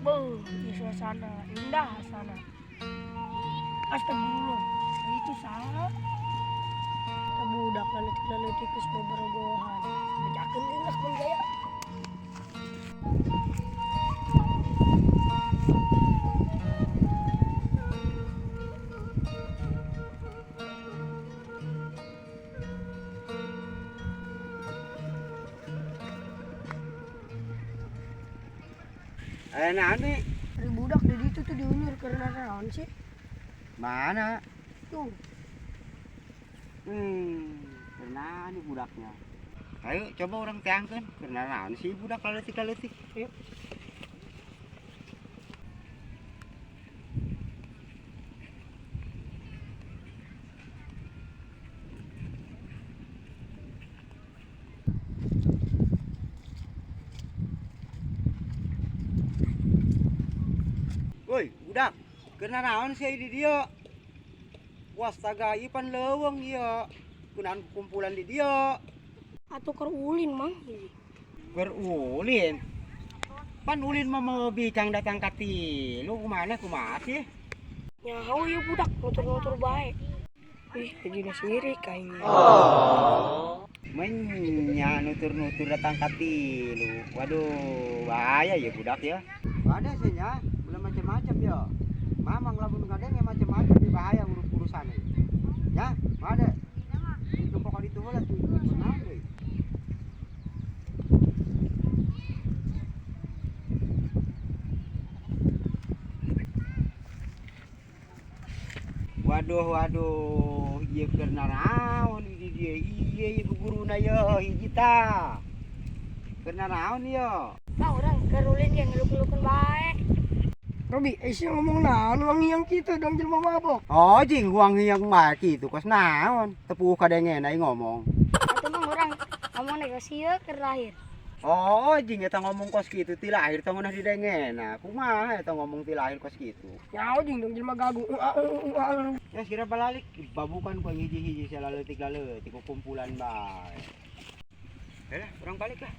Beuh, di suasana indah sana. Astagfirullah, itu salah. Kita budak laletik-laletik geus boborogohan. Bejakeun deui lah mun gaya. Naon nih? Ari budak di ditu tuh diunyur karena naon sih? Mana? Tuh. Karena ini budaknya. Ayo coba orang teangkeun, karena naon sih budak laletik-laletik. Ayo. Woi, budak, kena naon sih di dia? Wastaga, ieu pan leuweung ieu. Kunaon kumpulan di dia? Atuh keur ulin, Mang. Keur ulin? Pan ulin mah mau bikang datang ka tilu, kumaha kumaha sih? Nyaho ieu budak nutur-nutur bae. Ih, hijina sirik aing. Oh. Menya nutur-nutur datang ka tilu. Waduh, bahaya ya budak ya. Ada sih nya, belum macam-macam ya. Mamang lamun ngadenge macam-macam di bahaya urus-urusane. Ya, ada. Itu pokok itu heula tuh, naon deui. Waduh, waduh, ieu keur naraon di dieu? Ieu ieu guruna ye hiji tah. Keur naraon ieu? Bah, urang keur ulin ge ngeluk-ngelukeun bae. Robi, sia ngomong naon wangi yang kitu dong jelema mabok. Oh, jing wangi yang mah kitu kos naon? Tepuh kadenge aing ngomong. Atuh mah urang ngomong ge sieun keur lahir. Oh, jing eta ngomong kos kitu ti lahir teh ngeunah didengena. Kumaha eta ngomong ti lahir kos kitu? Nyaho jing dong jelema gagu. Ya kira balalik babukan ku hiji-hiji salaleutik-laleutik ku kumpulan bae. Lah, urang balik lah.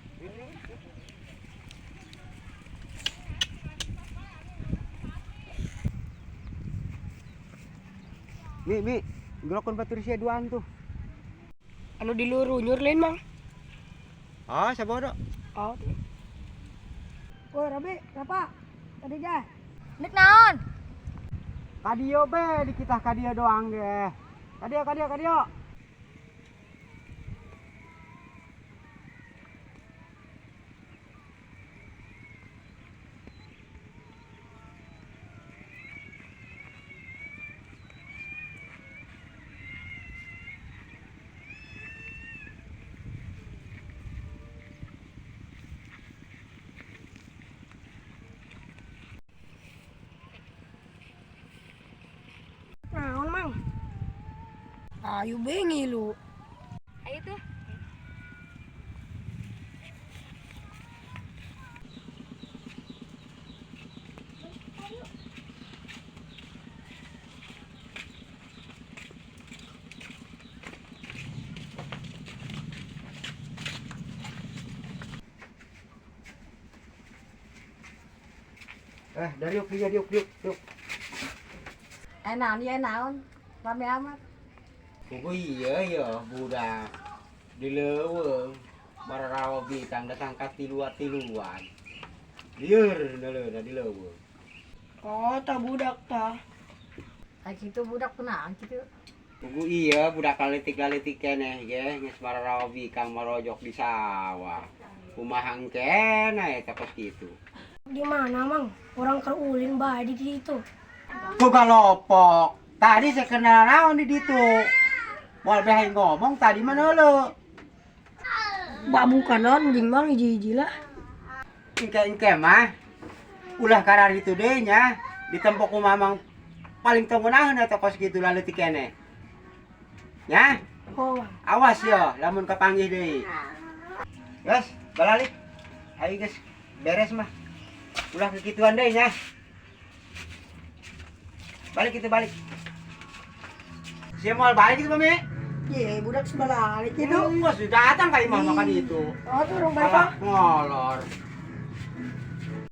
Mi, mi, gerokan batur sia duaan tuh. Anu di luar nyur lain, Mang. Ah, sabodo. Oh. Woi, Robi, Rapa. Tadi ja. Nek naon? Kadio be, di kita kadio doang ge. Kadio, kadio, kadio. Naon, Mang? Ayo bengi lu. Ayo tuh. Dari yuk, dia yuk, yuk, yuk. Naon ya naon? Rame amat. Pugu iya ya budak. Di leuweung bararawa bikang datang ka tiluan-tiluan. Lieur naleuna di leuweung. Oh, tah budak tah. Ai kitu budak kunaon kitu? Pugu iya budak laletik-laletik keneh ge geus bararawa bikang marojok di sawah. Kumaha engkena eta kos kitu. Di mana, Mang? Orang keur ulin bae di ditu. Tuh galopok. Tadi saya kenal naon di ditu. Moal beh ngomong tadi mah neuleuh. Babukan naon jeung Mang hiji-hiji lah. Engke-engke mah ulah karar itu deui nya ditempok ku mamang paling teu ngeunaheun eta kos kitu laleutik keneh. Nya? Oh, Mang. Awas yo lamun kapanggih deui. Geus, balalik. Ayo geus beres mah. Ulah kekituan deui nya. Balik itu balik. Sia moal balik itu, Mami. Ye, budak sebelah itu. Enggak sudah datang ka imah makan itu. Oh, tuh orang balik. Ngolor.